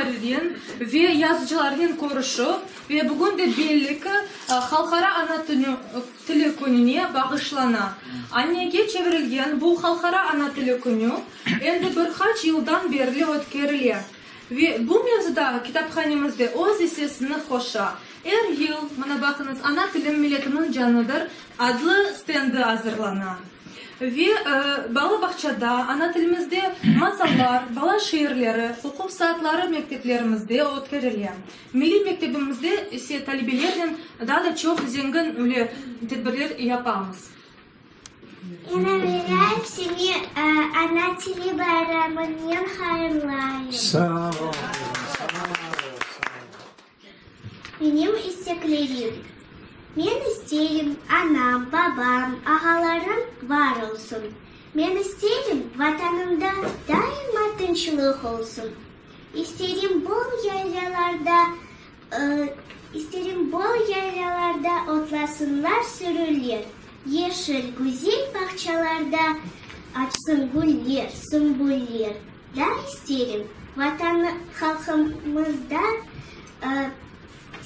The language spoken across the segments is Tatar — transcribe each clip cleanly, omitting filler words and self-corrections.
muarrirnen ve yazıcılarnen körüşüv ve bugün de belli ki, Halqara ana tili kününe bağışlana. Annege çevirilgen bu Halqara ana tili künü endi bir qaç yıldan berli ötkerile. Ve bu mevzuda kitaphanemiz de öz issesini qoşa. Er yıl, mına baqıñız, Ana tilim, milletimniñ canıdır adlı stendi azırlana. Ve bala bağçada ana tilimizde masallar, bala şiirleri, oquv saatları mekteplerimizde ötkerile. Milliy mektebimizde ise talebelernen daa da çoq zengin öyle tedbirler yapamız. Eñ evelâ seni Ana tili bayramınen hayırlayım. Sağ ol, sağ ol, sağ ol. Menim isteklerim. Men isteyim, anam, babam, ağalarım bar olsun. Men isteyim, Vatanımda daima tınçlıq olsun. İsterim bol yaylalarda, isterim bol yaylalarda otlasınlar sürüler, yeşil, güzel bağçalarda açsın güller, sümbüller. Daa isterim, Vatanı, halqımızda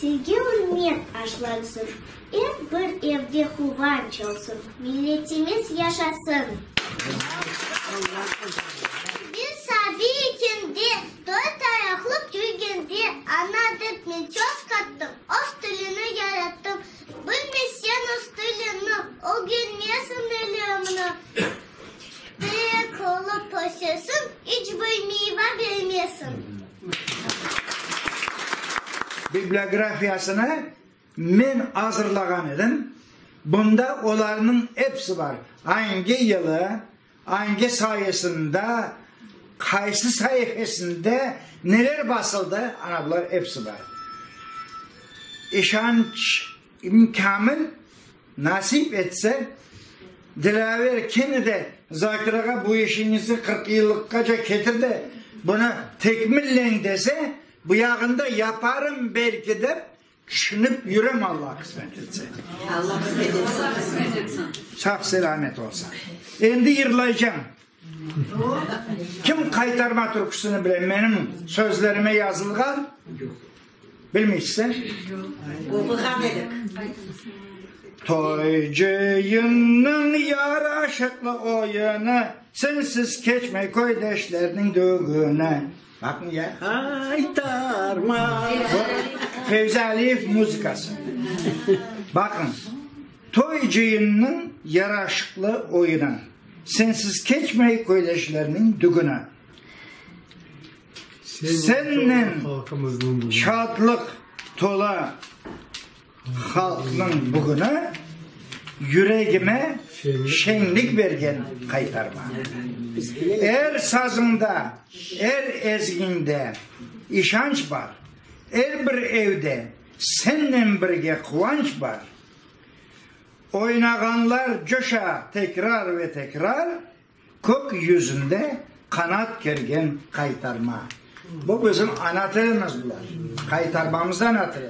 Tilge ürmet aşlansın, er bir evde quvanç olsun, milletimiz yaşasın! Biz sabiy ekende, dört ayaqlıp yürgende, Ana dep men söz qattım, öz tilini yarattım. Bilmeseñ öz tilini, ögrenmesiñ ilimni, Terek olıp ösesiñ, iç bir meyva bermesiñ. Bibliografiyasını men azırlağan edim. Bunda olarnıñ episi bar, angi yılı, angi sayısında, qaysı saifesinde neler basıldı, ana bular episi bar. İşanç kâmil, nasip etse, Dilâver kene de Zakir ağa bu işiñizni 40 yıllıqqaca ketir de, bunı tekmilleñ dese, Bu yağında yaparım belki dep tüşünip yürem Alla qısmet etse. Alla qısmet etsin. Sağ-selâmet olsa. Endi yırlaycam. Kim Qaytarma türküsini bile? Menim sözlerime yazılğan. Bilmeysiz, e? Oquğan edik. Toy cıyınnıñ yaraşıqlı oyunı, Sensiz keçmey köydeşlerniñ dügüni. Baqıñ ya. Qaytarma. Bu Fevzi Aliyev muzıkası. Baqıñ. Toy cıyınnıñ yaraşıqlı oyunı, Sensiz keçmey köydeşlerniñ dügüni. Sennen şadlıq tola halqnıñ bugüni, Yüregime şeñlik bergen qaytarma. Er sazıñda, er ezgiñde işanç bar, Er bir evde sennen birge quvanç bar. Oynağanlar coşa tekrar ve tekrar, Kök yüzünde qanat kergen qaytarma. Bu bizim ana tilimiz bular. Qaytarmamız da ana tili.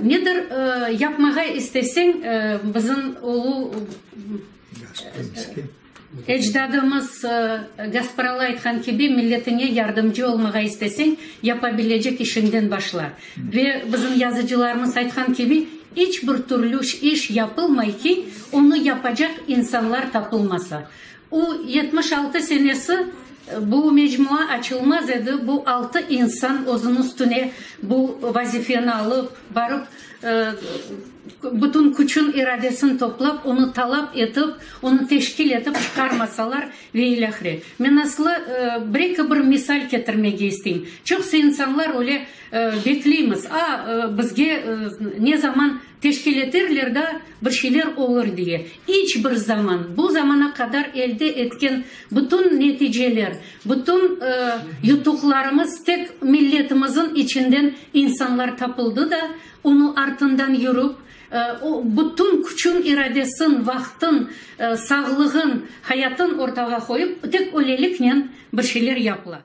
Nedir yapmağa isteseñ, bizim ulu ecdadımız Gaspıralı aytqan kibi, milletiñe yardımcı olmağa isteseñ, yapabilecek işiñden başla. Ve bizim yazıcılarımız aytqan kibi, iç bir türlü iş yapılmay ki, onı yapacaq insanlar tapılmasa. O 76 senesi bu mecmua açılmaz edi, bu altı insan özüniñ üstüne bu vazifeni alıp, barıp, bütün küçün, iradesini toplap, onı talap etip, onı teşkil etip çıqarmasalar ve ilâhre. Men aslı bir-eki bir misal ketirmege isteyim. Çoqusı insanlar öyle bekleymiz, a, bizge ne zaman Teşkil eterler da, bir şeyler olur diye. İç bir zaman, bu zamana qadar elde etken bütün neticeler, bütün yutuqlarımız tek milletimizin içinden insanlar tapıldı da, onıñ artından yürip, o bütün küçün, iradesin, vaqtın, sağlığın, hayatın ortağa qoyıp, tek öyleliknen bir şeyler yapıla.